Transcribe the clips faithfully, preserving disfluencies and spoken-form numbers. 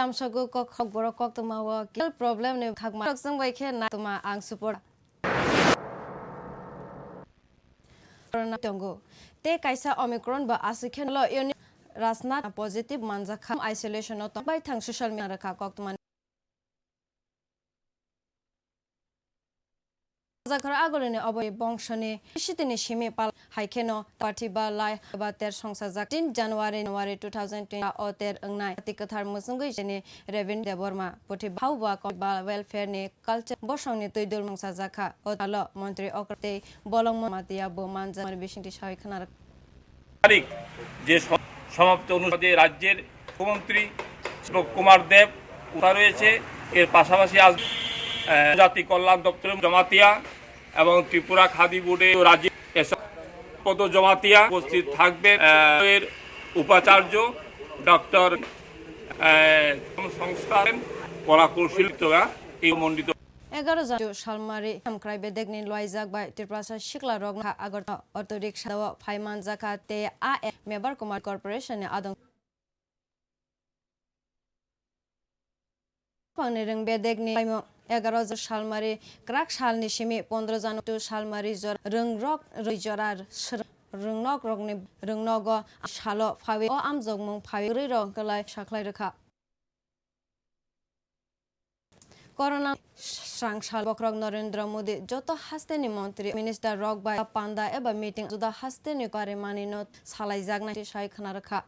Amsago kok, kok borok koktwma o kil problem ni khakma. Rok chwng bai khe na tuma ang support. Corona tongo. Tei kaisa Omicron bo aswk khe lo Uni Rajnath positive manjak kha, isolation o tong bai thang social media rwkha koktwma. Jakhor agulini oboni bongsoni sitini simi pal hai kheno party ba lai ba ter songsajak tin January, January two thousand twenty o ter wngnai. Ati kwthar musungwi jeni Reverend Debbarma puthi hau ba welfare ni culture bosongni twi dul mungsa jakha. O talo montri okra tei bolong matiya bo manjak bisingti sawi khna rwkha. তারিখ যে স-, সমাপ্ত অনুষ্ঠানে রাজ্যের মুখ্যমন্ত্রী দীপক কুমার দেব উপস্থিত রয়েছে। এর পাশাপাশি আজ, আহ, জাতি কল্যাণ দপ্তরের জমাতিয়া এবং ত্রিপুরা খাদি বোর্ডের রাজ্যের এসব পদ জমাতিয়া উপস্থিত থাকবেন, আহ, এর উপাচার্য ডক্টর, আহ, সংস্থা কলা কৌশল এই মণ্ডিত Egaroh jan salmari hamkrai bedekni loijak bai Tiprasa siklarok ha Agartala auto rickshaw phai manjakha tei a member Kumar Corporation ni adong. Phangni rwng bedekni laimung egaroh jan salmari kwrak salni simi pondro jan tu salmari jora rwngrok rwi jora rwngnok rokni rwngnogo salo phawi o amjokmung phawi rwi rok kwlai sakhlai rwkha. Corona srangsal bokhorok Narendra Modi joto hasteni montri, minister rok bai panda eba meeting juda hasteni karimani no salaijaknai sai khna rwkha.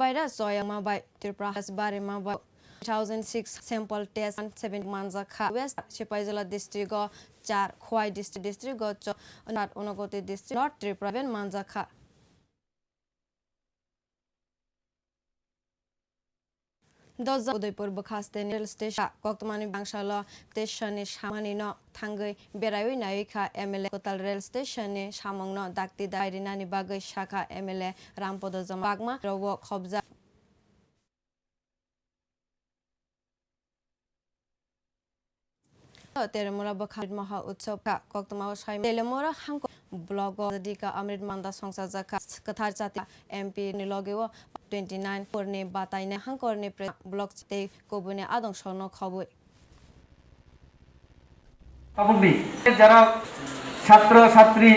Virus soyama bai Tripura has barima bai two thousand six sample test and seven manjakha. West Sipaijala district o char, Khowai district, district o cho, Unakoti district, North Tripura ben manjakha. Dosjak Udaipur bwkha steni rail station koktwmani bangsalo station ni samani no thangwi beraiwi naiwi kha M L A kwtal rail station ni samung no dakti dai rinani bagwi sakha M L A Rampodo Joma bagma rok khobjak. Telemura bwkha Amrit Maha Utsav kha. Koktwmao sai Telemura hangko blogo Dika Amrit Manda songchajak kha. Kwthar chati M P ni logeo twenty nine korni bataina hangkorni pre-, block tei kubuni adong songno khobwi. Tabukni jara chhatro chhatri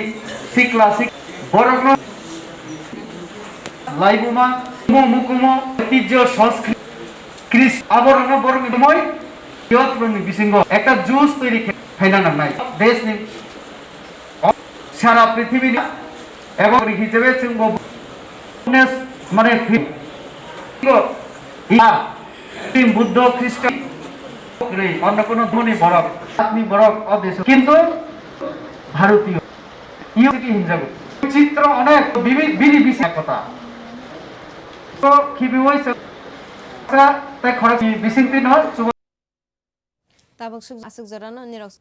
sikla sik borokno laibuma mukumo tijjo sanskrit kris aborokno borokni moi Piotr ni bisingo ekta juice toiri khe phaina nangnai. Desh ni sara prithibini ebong ri hisabe chwngbo nes mane phi-, go ya, Buddho Khristo rei onno kono dhoni borok, atni borok o desh kintu Bharatiyo. Iyo ki hinjago. Chitro onek bibi-, bini bisi kota. So khibiwai sa, sa, te khorok bising tin hor, chuba. Tabuk suk-, asuk jorano nirok.